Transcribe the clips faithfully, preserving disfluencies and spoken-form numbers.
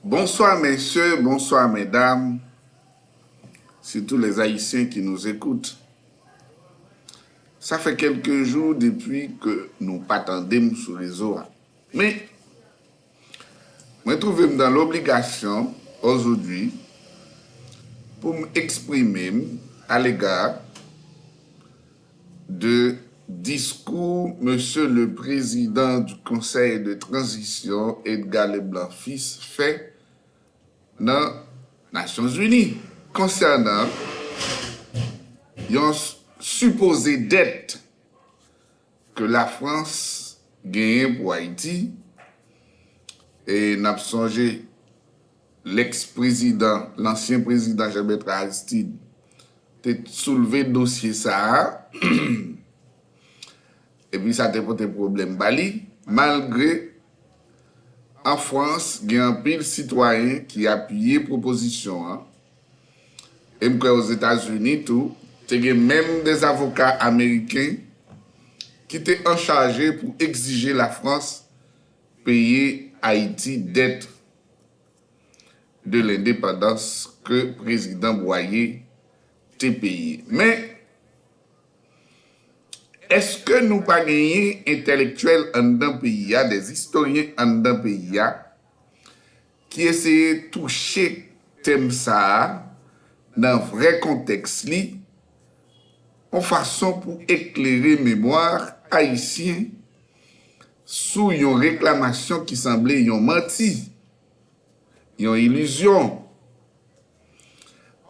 Bonsoir messieurs, bonsoir mesdames, surtout les Haïtiens qui nous écoutent. Ça fait quelques jours depuis que nou pa tande m sou rezo a. Men, mwen twouve m nan lobligasyon ojodwi pou m eksprime m alega de diskou Mesye le Prezidan du Conseil de Transition, Edgar Leblanc Fils, fè nan Nasyonzini konsènan yon s- sipoze dèt ke Lafrans genyen pou Ayiti. E n ap sonje lèks prezidan, lansyen prezidan Jean Bertrand Aristide te soulve dosye sa a, epi sa te pote pwoblèm ba li, malgre an Frans gen anpil sitwayen ki apiye pwopozisyon an, e m kwè Ozetazini tou, te gen menm de zavoka ameriken ki te anchaje pou egzije Lafrans peye Ayiti dèt de lendepandans ke prezidan Bwaye te peye. Men, èske nou pa genyen entèlektyèl anndan peyi a, des historiens anndan peyi a, ki eseye touche tèm sa a nan vrè kontèks li, yon fason pou eklere memwa ayisyen sou yon reklamasyon ki sanble yon manti, yon ilizyon.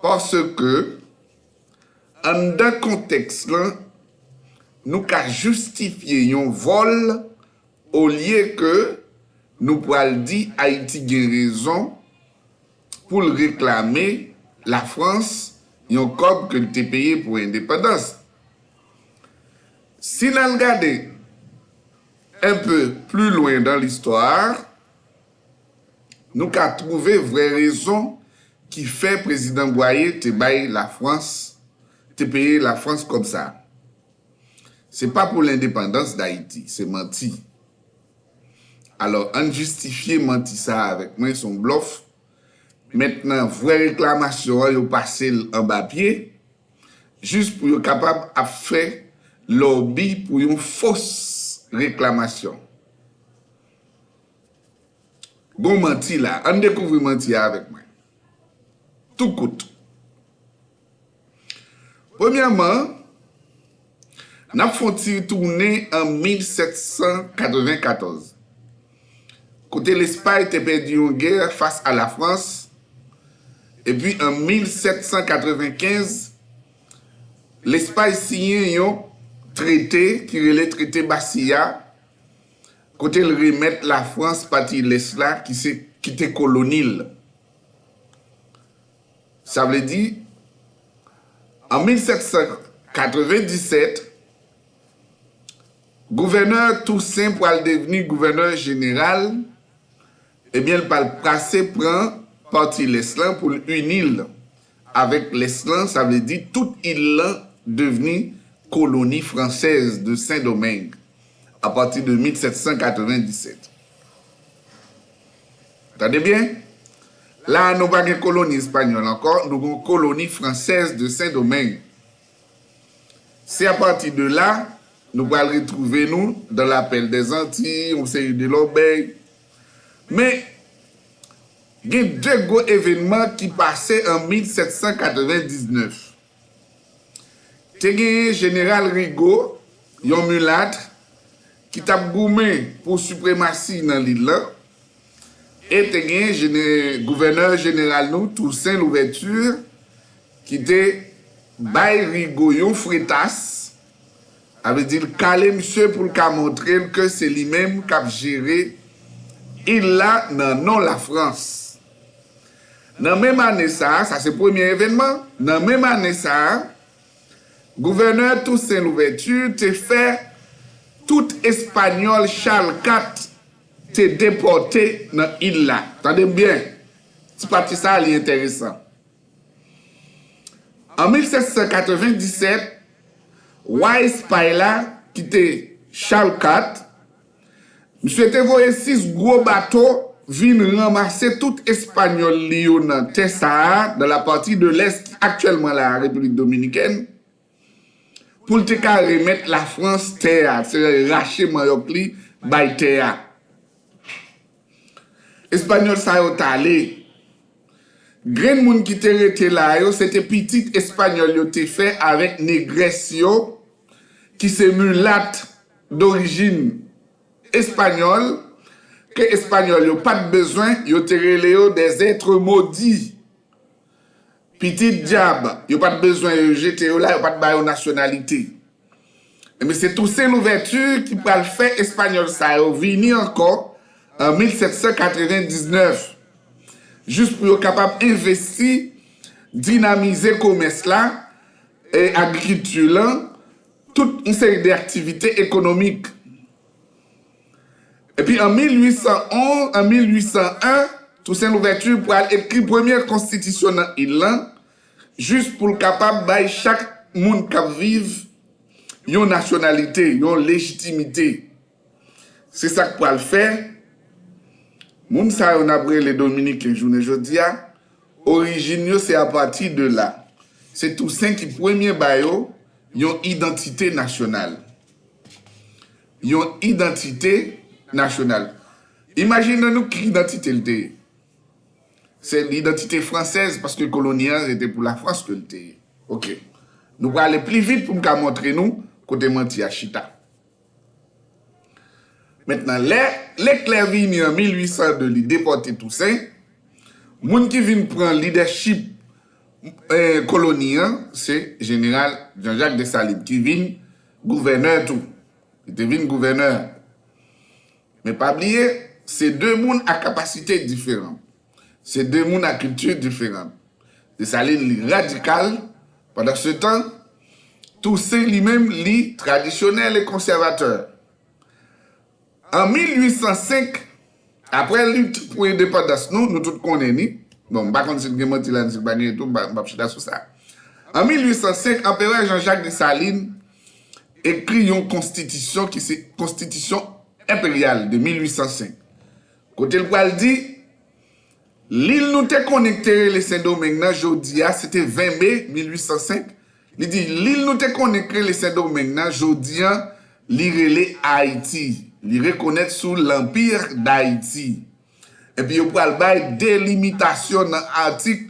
Paske, anndan kontèks lan, nou ka jistifye yon vòl olye ke nou pral di Ayiti gen rezon pou l reklame Lafrans yon kòb ke l te peye pou endepandans. Si n al gade un peu plus loin dans l'histoire, nou ka twouve vrè rezon ki fè prezidan Bwaye te bay Lafrans, te peye Lafrans kòb sa. Se pa pou lendepandans Dayiti, se manti. Alò, ann jistifye manti sa a avèk mwen, se yon blòf. Mentnan, vrè reklamasyon an, yo pase l anba pye, jis pou yo kapab ap fè lòbi pou yon fos reklamasyon. Gon manti la. Ann dekouvri manti a avèk mwen. Tou kout. Premyèman, n ap fè yon ti tounen an mil sèt san katrevenkatòz, kote Lespay te pèdi yon gè fas a Lafrans, epi an mil sèt san katrevenkenz, Lespay siyen yon trete ki rele Trete Bastia, kote l remèt Lafrans pati lès la ki se, ki te koloni l. Sa vle di, an mil sèt san katrevendisèt, gouvènè Tousen pral devni gouvènè jeneral, ebyen, l pral pase pran pati lès lan pou l ini l avèk lès lan, sa vle di tout il lan devni koloni fransèz de Sendomeng apati de mil sèt san katrevendisèt. Tande byen, la a nou pa gen koloni espanyòl ankò, nou gen koloni fransèz de Sendomeng. Se apati de la, nou pral retwouve nou dans l'appel des Antilles, yon seri de lòbèy. Men, gen de gwo evènman ki pase an mil sèt san katrevendiznèf. Te genyen jeneral Rigaud, yon milat, ki t ap goumen pou sipremasi nan lil lan, e te genyen jene- gouvènè jeneral nou, Toussaint Louverture, ki te bay Rigaud yon fretas, sa vle di l kale misye pou l ka montre l ke se li menm k ap jere il la nan non Lafrans. Nan menm ane sa a, sa se premye evènman, nan menm ane sa a, gouvènè Toussaint Louverture te fè tout Espanyòl Charles kat te depòte nan il la. Tande m byen, ti pati sa a li enteresan. An mil sèt san katrevendisèt, wa Espay la, ki te Charles kat, misye te voye sis gwo bato vin ranmase tout espanyòl li yo nan tè sa a, dans la partie de l'Est ki aktyèlman la Repiblik Dominikèn, pou l te ka remèt Lafrans tè a, se rache manyòk li bay tè a. Espanyòl sa yo t ale. Grenn moun ki te rete la yo, se te pitit espanyòl yo te fè avèk negrès yo, ki se milat dorijin espanyòl, ke espanyòl yo pa t bezwen, yo te rele yo des êtres maudits. Pitit dyab, yo pa t bezwen yo jete yo la, yo pa t ba yo nasyonalite. Ebyen, se Toussaint Louverture ki pral fè espanyòl sa yo vini ankò an mil sèt san katrevendiznèf, jis pou yo kapab envesti, dinamize komès la, e agrikilti lan, tout yon seri de aktivite ekonomik. Epi an mil uit san onz, an mil uit san en, Toussaint Louverture pral ekri premye konstitisyon nan il lan, jis pou l kapab bay chak moun k ap viv yon nasyonalite, yon lejitimite. Se sa k pral fè moun sa yo n ap rele Dominiken jounen jodi a, orijin yo se apati de la. Se Tousen ki premye ba yo yon idantite nasyonal. Yon idantite nasyonal. Imajine nou ki idantite l te ye. Se lidantite fransèz, paske koloni an se te pou Lafrans ke l te ye. Oke. Nou prale pli vit pou m ka montre nou kote manti a chita. Mentnan, lè Leklè vini an mil uit san de, li depòte Tousen, moun ki vin pran lidèchip, eh, koloni an, se jeneral Jean-Jacques Dessalines, ki vin gouvènè tou. Li te vin gouvènè. Men pa bliye, se de moun a kapasite diferan. Se de moun a kilti diferan. Desalin, li radikal, pandan se tan, Tousen, li menm, li tradisyonèl e konsèvatè. An mil uit san senk, apre lit pou endepandans nou, nou tout konnen ni. Bon, m pa konn si l gen manti la, si l pa gen tou, m pa, m p ap chita sou sa. An mil uit san senk, Anperè Jean-Jacques Dessalines ekri yon konstitisyon ki se Konstitisyon Enperyal de mil uit san senk. Kote l pral di, lil nou te konnen ki te rele Sendomeng nan, jodi a, se te ven me mil uit san senk, li di, lil nou te konnen ki rele Sendomeng nan, jodi a, li rele Ayiti. Li rekonèt sou l'Empire d'Haïti. Epi yo pral bay delimitasyon nan atik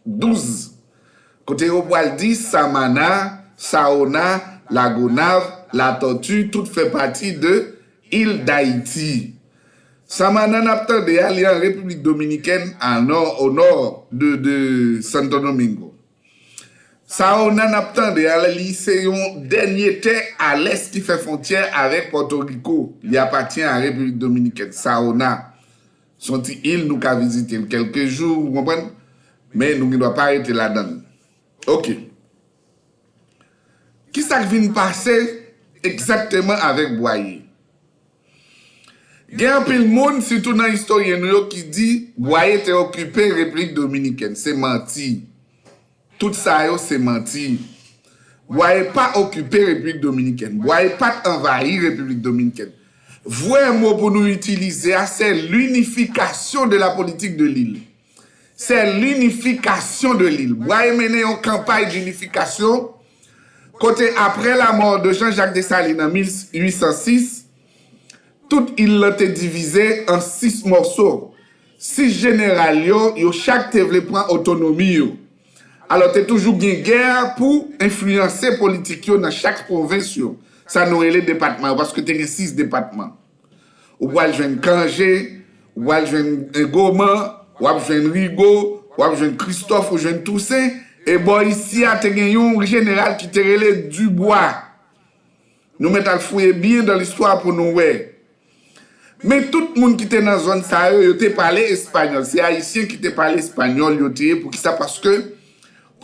douz, kote yo pral di Samana, Saona, Lagonav, Latòti, tout fè pati de il d'Haïti. Samana n ap tande a, li an Repiblik Dominikèn, a nò, o nò de, de Santo Domingo. Saona n ap tande a, li se yon dènye tè a lès ki fè fwontyè avèk Pòtoriko. Li apatyen a Repiblik Dominikèn. Saona. Se yon ti il, nou ka vizite l kèlke jou, ou konprann? Men nou gen dwa pa rete ladan l. Oke. Kisa k vin pase egzakteman avèk Bwaye? Gen anpil moun, sitou nan istoryen nou yo, ki di Bwaye te okipe Repiblik Dominikèn. Se manti. Tout sa yo se manti. Bwaye pa okipe Repiblik Dominikèn. Bwaye pa t anvayi Repiblik Dominikèn. Vrè mo pou nou itilize a, se l'unification de la politique de l'île. Se l'unification de l'île. Bwaye mennen yon kanpay d'unification kote, apre lamò de Jean-Jacques Dessalines an mil uit san sis, tout il lan te divize an sis mòso. Sis jeneral yo, yo chak te vle pran otonomi yo. Alò, te toujou gen gè pou enfliyanse politik yo nan chak pwovens yo. Sa nou rele depatman yo, paske te gen sis depatman. Ou pral jwenn Kanje, ou pral jwenn, eh, Goman, w ap jwenn Rigo, w ap jwenn Kristòf, ou jwenn Tousen. E bò isi a, te gen yon jeneral ki te rele Dibwa. Nou mèt al fouye byen dan listwa pou nou wè. Men tout moun ki te nan zòn sa yo, yo te pale espanyòl. Se Ayisyen ki te pale espanyòl yo te ye. Poukisa? Paske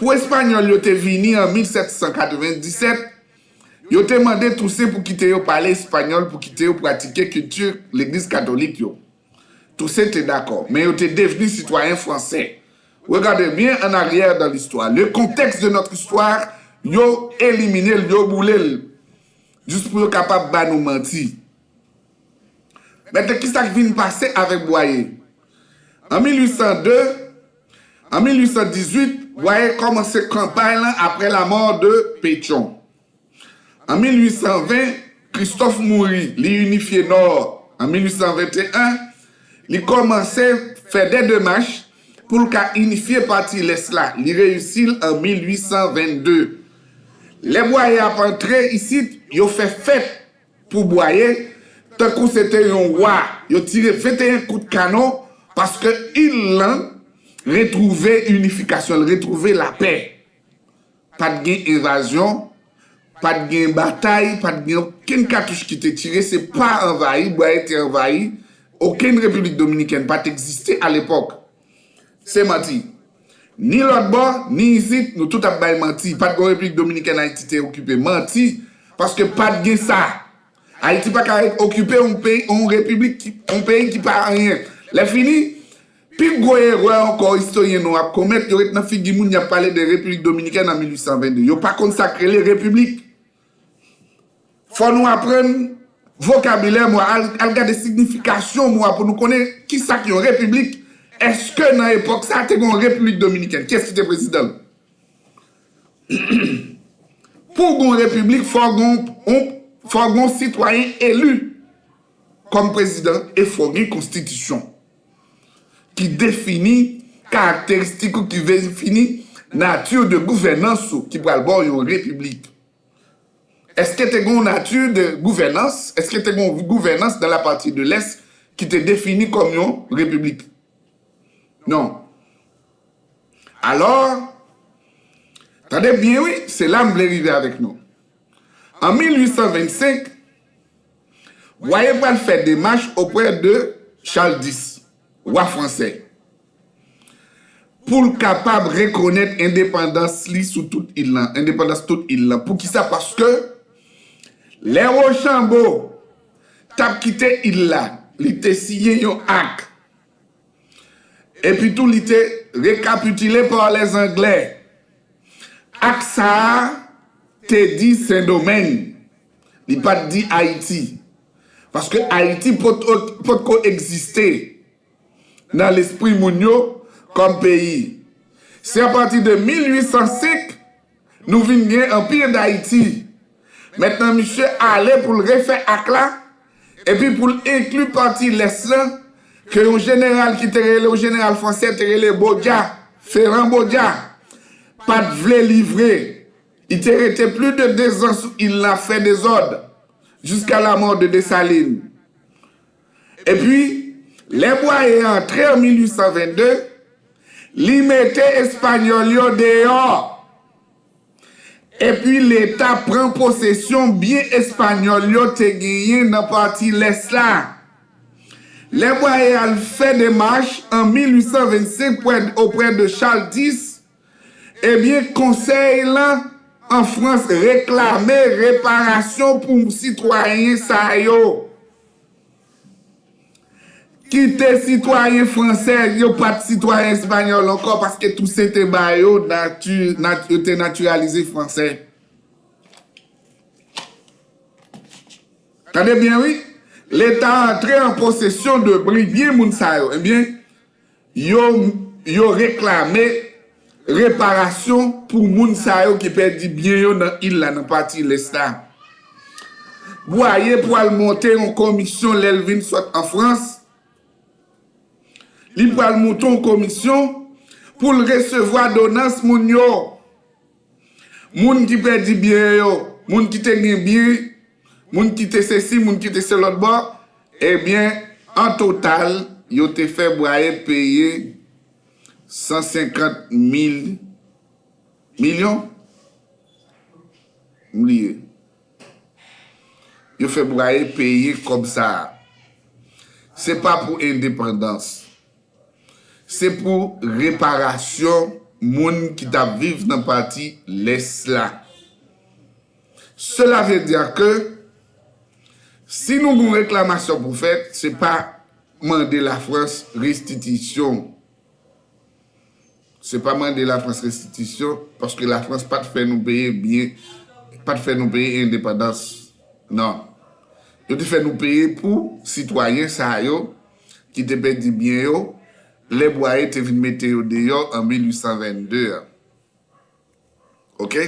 pou espanyòl yo te vini an mil sèt san katrevenndisèt, yo te mande Tousen pou kite yo pale espanyòl, pou kite yo pratike kilti legliz katolik yo. Tousen te dakò, men yo te devni sitwayen fransè. Regardez bien en arrière dans l'histoire. Le contexte de notre histoire, yo elimine l, yo boule l. Jis pou yo kapab ba nou manti. Mentnan, kisa k vin pase avèk Bwaye? An mil uit san de, an mil uit san dizuit, Bwaye kòmanse kanpay lan apre lamò de Petyon. An mil uit san ven, Kristòf mouri, li inifye Nò. An mil uit san venteyen, li kòmanse fè de demach pou l ka inifye pati Lès la. Li reyisi l an mil uit san vennde. Lè Bwaye ap antre isit, yo fè fèt pou Bwaye, tankou se te yon wa. Yo tire venteyen kout kanon paske il lan retwouve inifikasyon l, retwouve lapè. Pa t gen envazyon, pa t gen batay, pa t gen okenn katouch ki te tire, se pa anvayi, Bwaye te anvayi, okenn Repiblik Dominikèn pa t egziste alepòk. Se manti. Ni lòt bò, ni isit, nou tout ap bay manti. Pa t gen Repiblik Dominikèn Ayiti te okipe. Manti, paske pa t gen sa. Ayiti pa ka okipe yon peyi, yon repiblik, ki- yon peyi ki pa anyen. Lè fini, pi gwo erè ankò istoryen nou ap komèt, yo ret nan figi moun, y ap pale de Repiblik Dominikèn an mil uit san vennde. Yo pa konn sa k rele repiblik. Fò nou aprann vokabilè mo a, al, al gade signifikasyon mo a pou nou konnen ki sa k yon repiblik. Èske nan epòk sa a te gen yon Repiblik Dominikèn? Kiyès ki te prezidan l? Pou gen yon repiblik, fò gen yon, fò gen yon sitwayen eli kòm prezidan e fò gen konstitisyon ki defini karakteristik ou ki defini nati de gouvènans ou ki pral ba w yon repiblik. Èske te gen yon nati de gouvènans? Èske te gen yon gouvènans dans la partie de l'Est ki te defini kòm yon repiblik? Non. Alò, tande byen wi, se la m vle rive avèk nou. An mil uit san vennsenk, Bwaye pral fè demach oprè de Charles dis, wa fransè, pou l kapab rekonèt endepandans li sou tout il lan, endepandans tout il lan. Poukisa? Paske lè Wochanbo t ap kite il la, li te siyen yon ak. Epi tou, li te rekapitile pa lèzanglè. Ak sa a te di Sendomeng. Li pa t di Ayiti. Paske Ayiti potko, potko egziste nan lespri moun yo kòm peyi. Se apati de mil uit san senk nou vin gen Anpi Dayiti. Mentnan, misye ale pou l refè ak la, epi pou l enkli pati Lès lan, ke yon jeneral ki te rele, yon jeneral fransè te rele Bodja, Ferran Bodja, pa t vle livre. Li te rete plis de dezan sou il la, fè dezòd, jiska lamò de Desalin. Epi, lè Bwaye antre an mil uit san vennde, li mete Espanyòl yo deyò. Epi, Leta pran posesyon byen Espanyòl yo te genyen nan pati Lès la. Lè Bwaye al fè demach an mil uit san vennsenk prè, oprè de Charles dis, ebyen, Konsèy lan an Frans reklame reparasyon pou sitwayen sa yo. Kite sitwayen fransè, yo pa t sitwayen espanyòl ankò, paske Tousen te ba yo nati, nat, yo te natiralize fransè. Tande byen, wi. Leta antre an posesyon de bri, byen moun sa yo. Ebyen, yo, yo reklame reparasyon pou moun sa yo ki pèdi byen yo nan il la, nan pati Lès la. Bwaye pral monte yon komisyon lè l vin sot an Frans. Li pral monte yon komisyon pou l resevwa donans moun yo. Moun ki pèdi byen yo, moun ki te gen byen, moun ki te sesi, moun ki te se lòt bò, ebyen, an total, yo te fè Bwaye peye san senkant mil milyon? M bliye. Yo fè Bwaye peye kòb sa a. Se pa pou endepandans. Se pou reparasyon moun ki t ap viv nan pati Lès la. Cela veut dire que si nou gen yon reklamasyon pou fèt, se pa mande Lafrans restitisyon. Se pa mande Lafrans restitisyon, paske Lafrans pa t fè nou peye byen, pa t fè nou peye endepandans. Non. Yo te fè nou peye pou sitwayen sa yo ki te pèdi byen yo, lè Bwaye te vin mete yo deyò an mil uit san vennde a. Oke?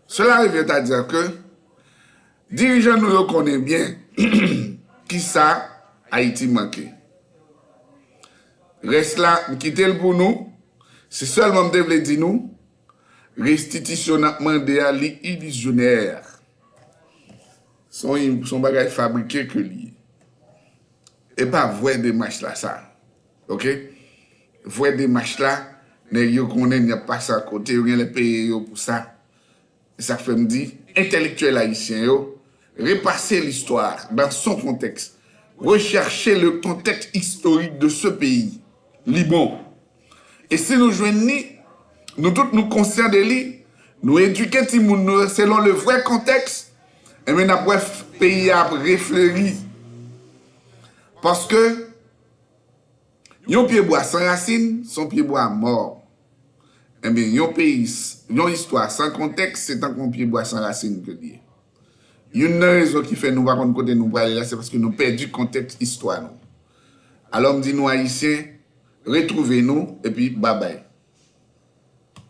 Cela revient à dire que dirijan nou yo konnen byen kisa Ayiti manke. Rès la, m kite l pou nou. Se sèlman m te vle di nou, restitisyon n ap mande a, li ilizyonè. Se yon, se yon bagay fabrike ke li ye. E pa vrè demach la sa. Oke? Vrè demach la, nèg yo konnen y ap pase akote, yo genlè peye yo pou sa. E sa k fè m di, entèlektyèl ayisyen yo, repase l'histoire dans son contexte. Recherchez le contexte historique de ce pays. Li bon. E si nou jwenn li, nou tout nou konsyan de li, nou edike timoun nou selon le vrai contexte, enben n ap wè peyi a ap refleri. Paske yon pyebwa san rasin, se yon pyebwa mò. Enben, yon peyi, yon istwa san kontèks, se tankou yon pyebwa san rasin ke li ye. Youn nan rezon ki fè nou pa konn kote nou prale la, se paske nou pèdi kontèks istwa nou. Alò, m di nou Ayisyen, retwouve nou, epi babay.